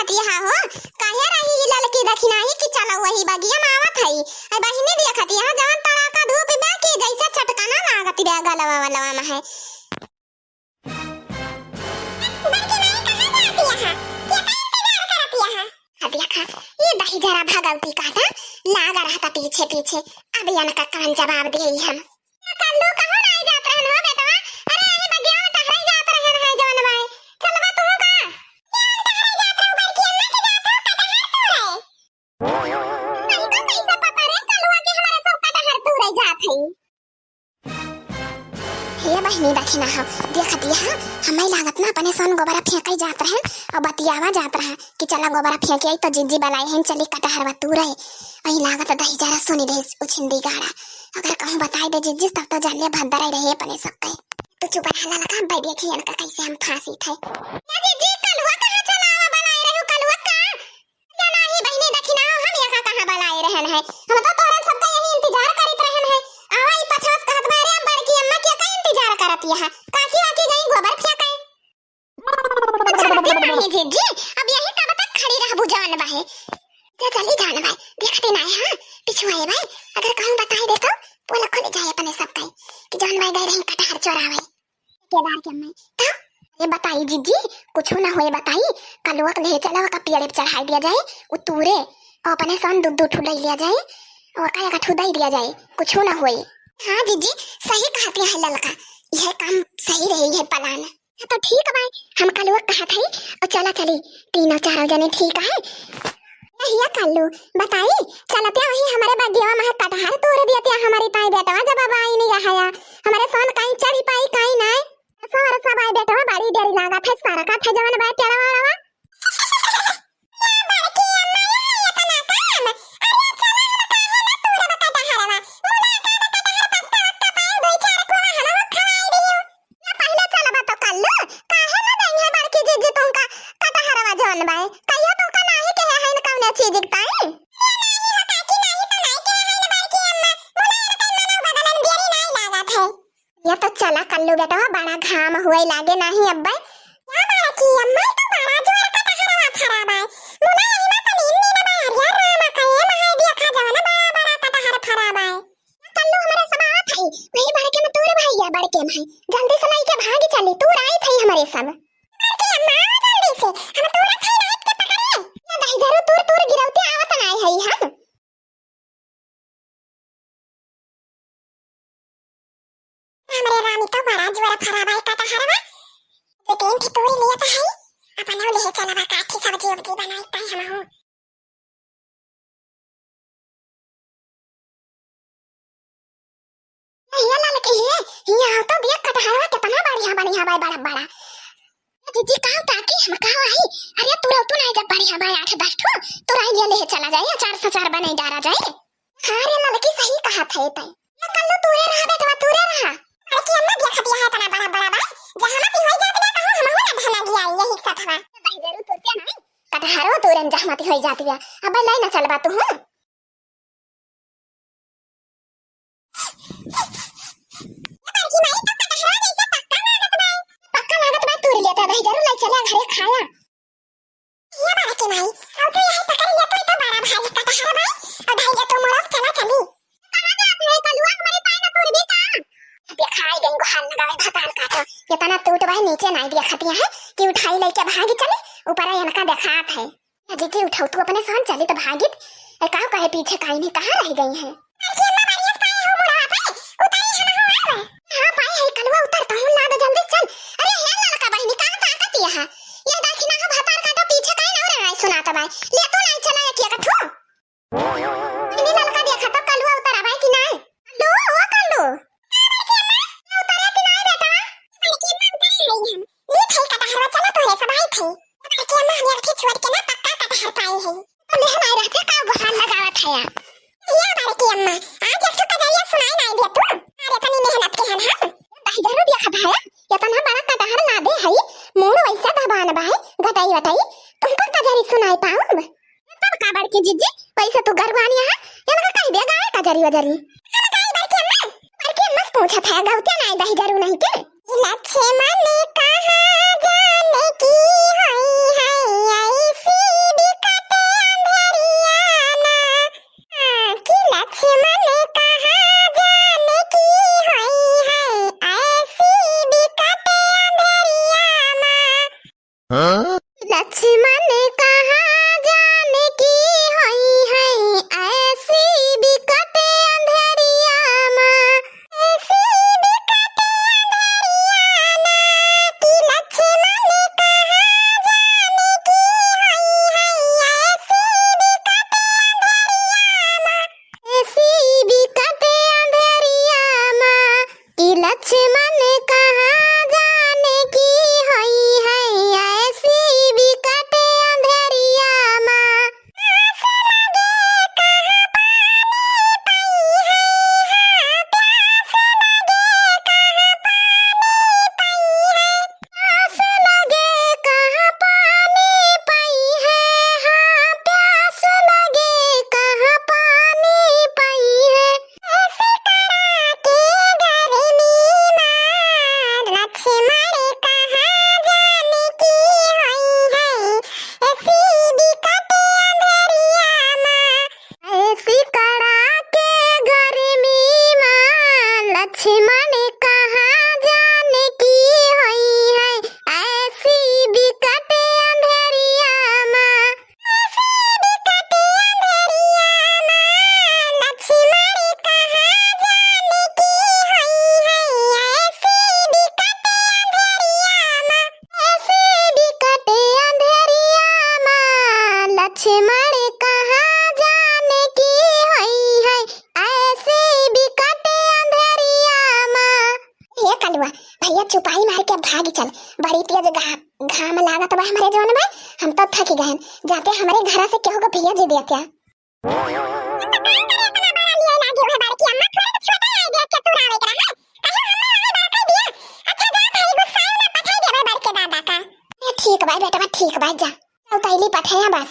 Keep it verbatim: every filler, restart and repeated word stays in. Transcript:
तिहा हो, काहे रही ई ललकी दखिनाही कि चलो वही बगिया में आवत हई। अरे बहिनी देखत यहाँ जवन तड़ाका धूप बा कि जैसे चटकना लागत बा गलवा वलवा में है। बड़की माई कहाँ जाती यहाँ? केकर इंतजार करत यहाँ? आ देखा, ये दही जरा भगवती काटा लागा रहता पीछे पीछे। अब इनका कवन जवाब देई हम। कल्लू कहूँ नाई जात रहन हो बेटवा? अरे यही बगिया में टहरे जात रहन है जवन बाय। चलबा तू का? तनिको कैसे पता रे कलुआ के हमारे सब कटहर तूरे जात है। हे बहिनी दखिना हो, देखत यहाँ हमें लागत ना अपने सन गोबरा फेंके जात रहन और बतियावा जात रहा कि चला गोबरा फेंके आई तो जिज्जी बलाई हैं चली कटहरवा तूरे। वही लागत दही जरा सुनी दे उछिंदी गाड़ा। अगर कहूँ बताई दे जिज्जी तब तो जानिए भद्दर आई रही अपने सबके। तू चुप रहा ललका, अब देखी इनका कैसे हम फांसी थे। या जिज्जी कलुआ कहाँ चला आवा बलाई रही कलुआ का? या नाही बहिनी दखिना, हम यहाँ कहाँ बलाए रहन है? हम तो तोहरन सबका यही इंतजार करित रहन है। आवा ई पछवा से कहत बा, "अरे बड़की अम्मा के का इंतजार करत यहाँ? काकी वाकी गई गोबर फेंके।" अच्छा, दे नाही जिज्जी, अब यही कब तक खड़ी रहबू जान बाहे? जा जल्दी जान बाहे, देखते नाही हाँ, पिछुआए बाहे, अगर कहूँ बताई दे तो पोल खोले जाए अपने सबके कि जान बाहे गए रही कटहर चोरावे। केदार के अम्मा, तो? ये बताई जिज्जी, कुछ ना होए बताई, कलुआ के ले चला ओका पेड़ पे चढ़ाई दिया जाए, उ तूरे, और अपने सन दू दू ठू ले लिया जाए, और का एक ठू दे दिया जाए, कुछ ना होए। हाँ जिज्जी, सही कहती है ललका, यह काम सही रही है plan। हाँ तो ठीक बाय, हम कलुआ कहत हई, और चला चली, तीनों चारों जने ठीक है। नहीं या कल्लू, बताई, चलते वही हमारे बगिया में कटहर तूर दिया त्या हमारी ताई बेटवा जब अब आई नहीं गया, हमारे सोन काई चढ़ी पाई काई नाय। ऐसा वाला सब आई बेटवा बड़ी देरी लागा थे, सारा का थे जवन बाय टेढ़ा वाला। या बड़की अम्मा, ये है इतना काम? अरे चलो हम काहे ना तूर बता डहरवा, मुना का बता डहर पत्ता वत्ता पाए दो चार को हम खवाई दियो। या पहिले चलबा तो कल्लू, काहे ना देंगे बड़की जिज्जी तुमका कटहरवा जौन बाय? कहियो तुमका नाही कहे हईन कौने चीज के ताई? ये नाही हो काकी, नाही तो नाही कहे हईन बड़की अम्मा, मुलायम कई मनव बदलन देरी नाही लागत है। या तो चला कल्लू बेटवा, बड़ा घाम हुए लागे नाही अब्बे। या बड़की अम्मा, तो बड़ा जोर कटहरवा फरा बाय। मुलायम तो नीम नीम बाय, अरे रामा कहे महाय देखा जौन बड़ा बड़ा कटहर फरा बाय। कल्लू हमरे सब आवत हई, वही बड़के में तोर भैया बड़के में हई। जल्दी से लइके भाग चली, तोर आई थई हमरे सब। बड़के अम्मा, आओ जल्दी से, हम तोर थई रात के पकड़े। ना दही जरूर तोर तोर गिरौते आवत नाय हई हम। हमरे रानी तो बड़ा जोर फरा बाय कटहरवा। दो तीन ठे तोर लिया तो हई, अपन ले चलबा काठी सब्जी उब्जी बनाई ताई हमहू। हिया लाल के हिये, हिया आओ तो देख कटहरवा कितना बढ़िया बढ़िया बाय, बड़ा बड़ा। ए दीदी, काव ताकी हम काव आई? अरे तू रहो, तू ना जब बढ़िया बाय आठ दस ठो, तू राई लिया ले चला जाए, अचार सचार बने डारा जाए। हाँ रे ललकी, सही कहा थे तै। ये कल्लू तू रे रहा बेटवा, तू रे रहा। अरे की अम्मा देखा दिया है इतना बड़ा बड़ा बाय, जहाँ मत होई जात ना कहूँ हम हो ना धना गया यही साथ हवा। भाई जरूर तुरते ना। कटहरो तोरन जहमती होई जात बिया। अब लाई ना चलबा तू, हूँ? ये बड़की माई तो कटहरो जैसे पक्का लागत बा। पक्का लागत बा, तोर लेता भाई, जरूर लाई चला घरे खाया। ये बड़की माई, अब तू यही पकड़ ले, तू तो बड़ा भाई कटहर बा, और भाई ये तो मोरो चला चली। कहाँ जात है कलुआ, हमारे ताई ना तोर बेटा? दिखाई देंगो हाल लगावे भताल काटो। इतना टूट बा नीचे नाई दिया खतिया है कि उठाई लेके भागी चली, ऊपर इनका देखात है। या जीजी उठाओ, तू अपने सान चली तो भागित। ए, काव कहे पीछे काई नहीं, कहाँ रह गई है? अरे अम्मा, बारिश पाए हो बुढ़वा पे, उतारी हम हो आवे। हाँ, पाए है कलुआ, उतर तो हूँ, लाद जल्दी चल। अरे हे ललका बहिनी, कहाँ ताकत यहाँ? ये दाखी ना हो भतार काटो, पीछे काई ना रहा है, सुना तो भाई। ले तू नहीं चला, एक एक ठो। इन्हीं ललका देखा तो कलुआ उतर आवे कि नाय? कल्लू, ओ कल्लू। उतरे कि नाय बेटा? बड़की अम्मा उतरे आई हम। ली थई कटहरवा, चलो तोरे सब आई थई। बड़की अम्मा हम एक ठे छोड़ के ना पक्का कटहर पाई है। तो ले हमारे रहते का गुहार लगावत है यार। ये बड़की अम्मा, आज एक ठो कजरिया सुनाई नाय दे तू। अरे तनी मेहनत के हन हम। भाई जरूर देखा भाया, ये तना बड़ा कटहर लादे है, मूड़ वैसा दबान बाय, गटाई वटाई, तुमका कजरी सुनाई पाऊँ? तब का बड़की जिज्जी, पैसा तू गरबानी है, इनका कह दे गाए का जरी वजरी। हम गाई बड़की अम्मा, बड़की अम्मा से पूछत है, गौते नाई दही जरू नहीं के? लक्ष्मण कहाँ जाने की होई है ऐसी लक्ष्मण कहाँ जानकी होई है ऐसी बिकट अंधेरिया मा। ऐसी बिकट अंधेरिया मा कि लक्ष्मण कहाँ जानकी होई है ऐसी बिकट अंधेरिया मा। ऐसी बिकट अंधेरिया मा कि लक्ष्मण कहाँ जानकी होई है ऐसी बिकट अंधेरिया मा। प्यास लगे कहाँ पानी पई है, हाँ, प्यास लगे कहाँ पानी पई है। प्यास लगे कहाँ पानी पई है, हाँ, प्यास लगे कहाँ पानी पई है। ऐसी कड़ाके गर्मी मा लक्ष्मण कहाँ जानकी होई है ऐसी बिकट अंधेरिया मा। ऐसी कड़ाके गर्मी मा लक्ष्मण कहाँ जानकी होई है ऐसी बिकट अंधेरिया मा। ऐसी बिकट अंधेरिया मा लक्ष्मण कहाँ जानकी होई है ऐसी बिकट अंधेरिया मा। ऐसी बिकट अंधेरिया मा लक्ष्मण कहाँ जानकी होई है ऐसी बिकट अंधेरिया मा। हे कलुआ, भैया चुपाई मार के भाग चल, बड़ी तेज घा-, घाम लागत बा हमरे जौन बा, हम तो थक गए, जाके हमरे घरा से केहू को भैया जी देत्या। ए, ठीक बा बेटवा, ठीक बा, जा। चल तैली पठे हैं बस।